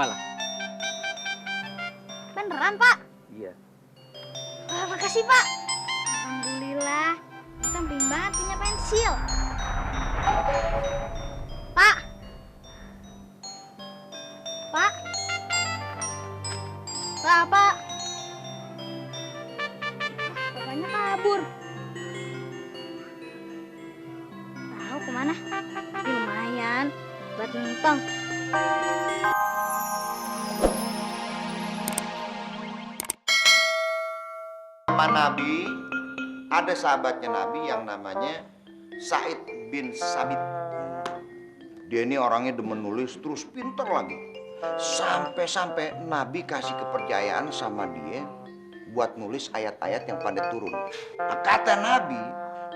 malah. Beneran, Pak? Iya. Wah, makasih, Pak. Alhamdulillah. Kita bling banget punya pensil. Pak. Pak. Pak. Bapaknya kabur. Tahu kemana? Tapi lumayan buat nentang. Sama Nabi, ada sahabatnya Nabi yang namanya Sa'id bin Sabit. Dia ini orangnya demen nulis, terus pinter lagi. Sampai-sampai Nabi kasih kepercayaan sama dia buat nulis ayat-ayat yang pada turun. Nah, kata Nabi,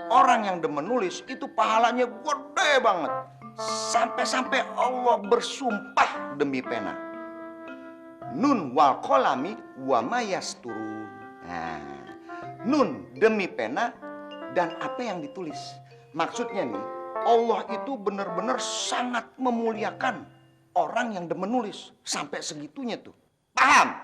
orang yang demen nulis itu pahalanya gede banget. Sampai-sampai Allah bersumpah demi pena. Nun wal qalami wa ma yasturun. Nah, nun demi pena dan apa yang ditulis. Maksudnya nih, Allah itu benar-benar sangat memuliakan orang yang demen nulis. Sampai segitunya tuh. Paham?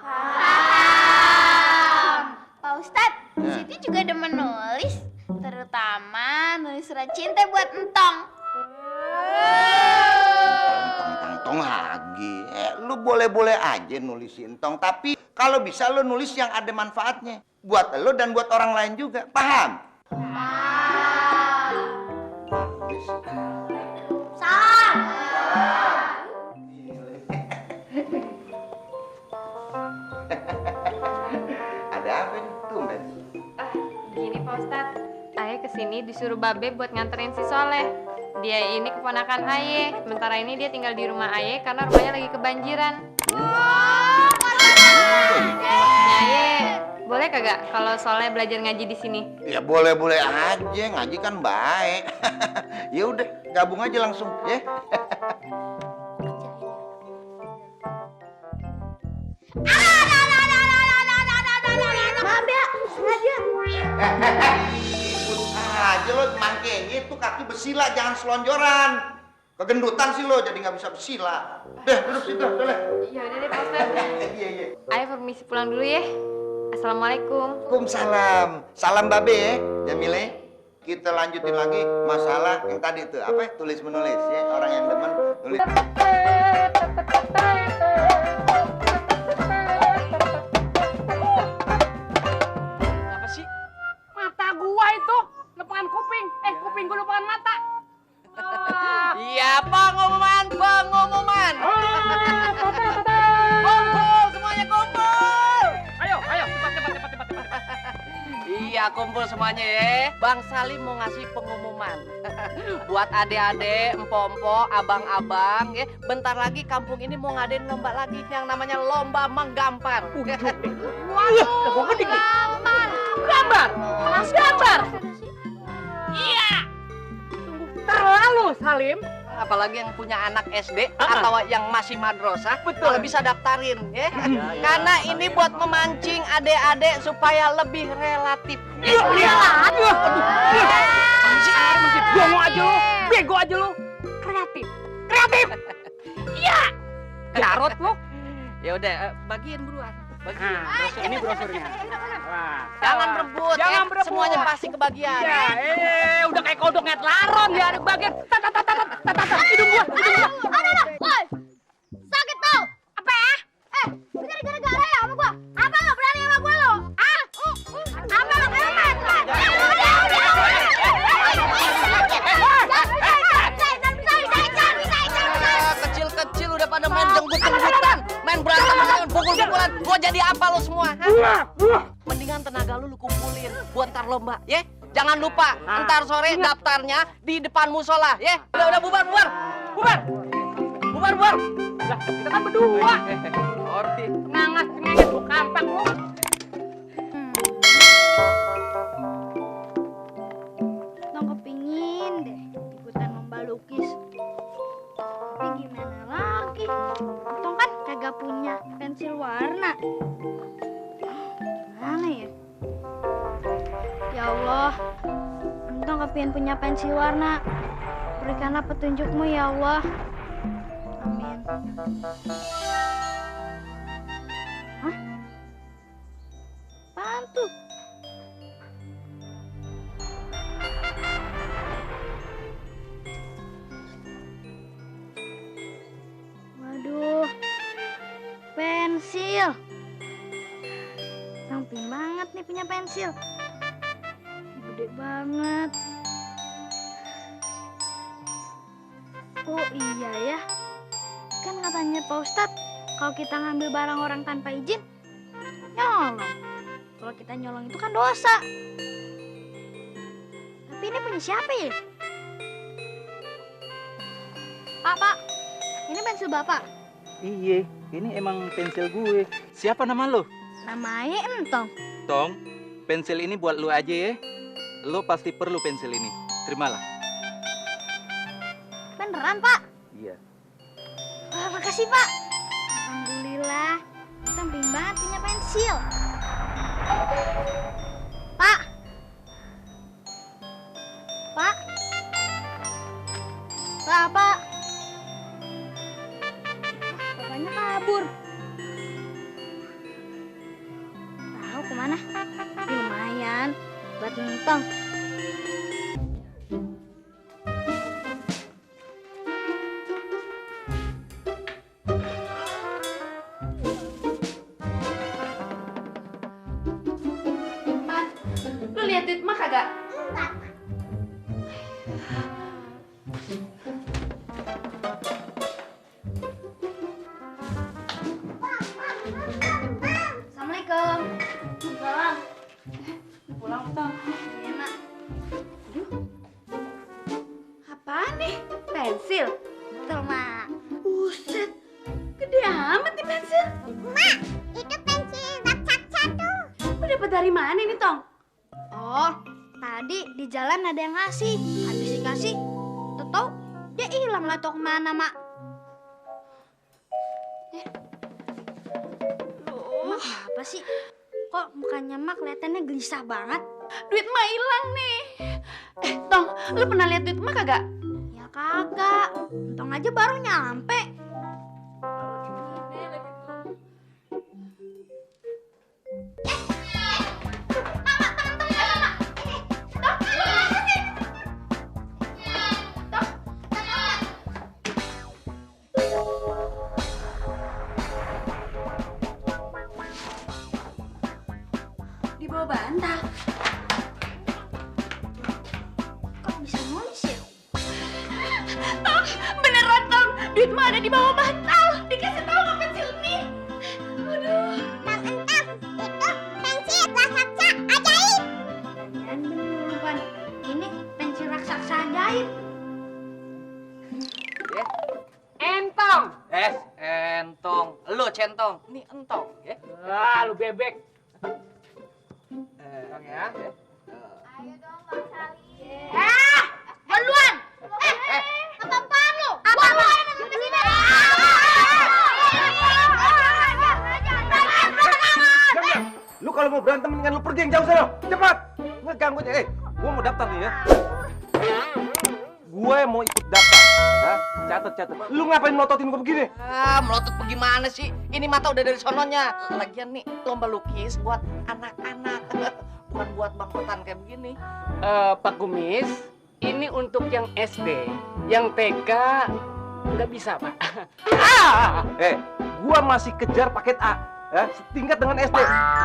Paham. Pak Ustadz, Siti juga demen nulis. Terutama nulis surat cinta buat entong. Entong lagi. Lu boleh-boleh aja nulisin entong. Tapi kalau bisa lu nulis yang ada manfaatnya. Buat lu dan buat orang lain juga. Paham? Salam. Ada apa nih? Tumben. Gini Pak Ustadz, Aye kesini disuruh Babe buat nganterin si Soleh. Dia ini keponakan Aye. Sementara ini dia tinggal di rumah Aye karena rumahnya lagi kebanjiran. Aye, boleh kagak kalau Soleh belajar ngaji di sini? Ya boleh-boleh aja, ngaji kan baik. Ya udah, gabung aja langsung, ya. Maaf ya, sengaja. Ikut aja lo, mangkenya itu kaki bersila, jangan selonjoran. Kegendutan sih lo, jadi nggak bisa bersila. Deh, duduk situ, boleh. Ya udah deh Pak Ustadz. Iya. Aye permisi pulang dulu ya. Assalamualaikum. Waalaikumsalam. Salam Babe ya, Jamile. Kita lanjutin lagi masalah yang tadi tuh, apa? Tulis menulis ya, orang yang demen nulis. Apa sih? Mata gua itu lepangan kuping. Kuping gua lepangan mata. Iya, pengumuman. Kumpul semuanya, kumpul. Ayo, cepat. Iya, kumpul semuanya ya. Bang Salim mau ngasih pengumuman buat adik-adik, empo-empo, abang-abang ya. Bentar lagi kampung ini mau ngadain lomba lagi yang namanya lomba menggambar. Waduh, gambar. Mas gambar. Iya. Terlalu, Salim. Apalagi yang punya anak SD atau yang masih madrasah, Betul. kalau bisa daftarin ya. Karena ini buat memancing adik-adik supaya lebih relatif. Bego aja lu. Kreatif. Iya. Jarot lu. Ya udah, bagiin buruan. Bagiin. Ini brosurnya. Jangan berebut, Jangan berebut. semuanya pasti kebagian. Ya, udah kayak kodok ngeliat laron ya, ada bagian. Hidung gua. Woi, sakit tau? Apa ya? Lu jadi gara-gara ya sama gua? Apa lo berani sama gua lo? Apa lo? Kecil-kecil udah pada main jenggut-jenggutan, main berantem, pukul-pukulan. Gua jadi apa lo semua? Mendingan tenaga lu kumpulin buat ntar lomba, ya? Jangan lupa, ntar sore daftarnya di depan musola, ya? Udah bubar. Lah, kita kan berdua. Orti. Ngangas lu kampak lu. Tong kepingin deh ikutan lomba lukis. Tapi gimana lagi? Tong kan kagak punya pensil warna. Gimana ya? Ya Allah, Entong kepingin punya pensil warna. Berikanlah petunjukmu ya Allah. Amin. Hah? Apaan tuh? Waduh, pensil. Ramping banget nih punya pensil. Gede banget. Oh iya ya, kan katanya Pak Ustadz, kalau kita ngambil barang orang tanpa izin, nyolong. Kalau kita nyolong itu kan dosa. Tapi ini punya siapa ya? Pak, ini pensil Bapak. Iya, ini emang pensil gue. Siapa nama lo? Namanya Entong. Tong, pensil ini buat lo aja ya. Lo pasti perlu pensil ini. Terimalah. Beneran, Pak? Iya. Wah, makasih, Pak. Alhamdulillah. Kita penting banget punya pensil. Pak. Pak. Pak. Bapaknya kabur. Tahu kemana? Tapi lumayan buat Entong. Lu lihat duit mah kagak? Assalamualaikum. Salam. Pulang Tong. Iya, Mak. Apaan nih? Pensil? Betul, Mak. Buset, gede amat nih pensil. Mak, itu pensil raksasa tuh. Lu dapat dari mana nih Tong? Oh, tadi di jalan ada yang ngasih. Habis dikasih, tau dia hilang lah tau kemana, Mak. Mak, apa sih? Kok mukanya Mak kelihatannya gelisah banget? Duit mah hilang nih. Tong, lu pernah lihat duit mah kagak? Ya kagak. Untung aja baru nyampe. Di bawah bantal. Kok bisa nulis ya? Tong, beneran Tong. Duit mah ada di bawah bantal. Dikasih tahu sama pensil nih. Aduh. Bang Entang, itu pensil raksasa ajaib. Dan bener, Pan. Ini pensil raksasa ajaib. Entong. Entong. Lo centong. Ini entong, ya. Ah, lu bebek. Entong ya. Ayo dong, Bang Salim. Duluan. Apa-apaan lu? Apa-apaan lu ke sini? Jangan. Lu kalau mau berantem mendingan lu pergi yang jauh sana. Cepat. Ngeganggu aja. Gua mau daftar nih ya. Gue mau ikut daftar. Hah? Catat. Lu ngapain melototin gua begini? Melotot bagaimana sih? Ini mata udah dari sononya. Lagian nih, lomba lukis buat anak-anak. Bukan buat bangkotan kayak begini. Pak Kumis, ini untuk yang SD, yang TK nggak bisa, Pak. Gua masih kejar paket A. Ya, setingkat dengan SD.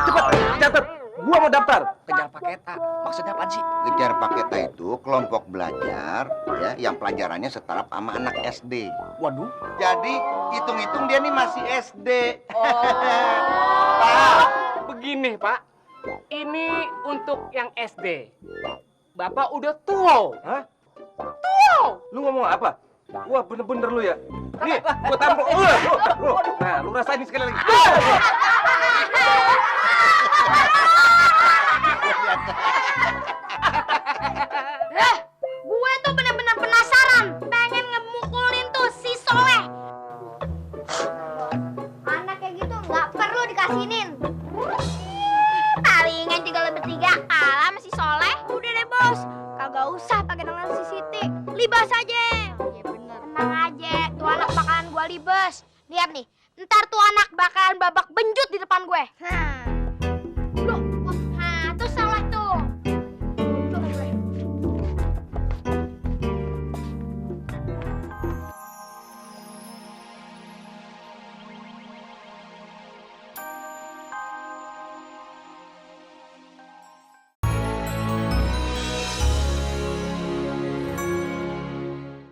Cepat, catat. Gua mau daftar. Kejar paket A. Maksudnya apa sih? Kejar paket A itu kelompok belajar ya yang pelajarannya setara sama anak SD. Waduh. Jadi hitung-hitung dia nih masih SD. Begini, Pak. Ini untuk yang SD. Bapak udah tua. Hah? Tua. Lu ngomong apa? Wah, bener-bener lu ya. Nih, gua tampol. Lu. Nah, lu rasain ini sekali lagi. Gue tuh bener-bener penasaran, pengen ngemukulin tuh si Soleh. Anak kayak gitu nggak perlu dikasinin. Palingan juga lo bertiga kalah sama si Soleh. Udah deh bos, kagak usah pakai dengan si Siti. Libas aja. Iya bener. Tenang aja, tuh anak bakalan gue Libes. Lihat nih, ntar tuh anak bakalan babak benjut di depan gue.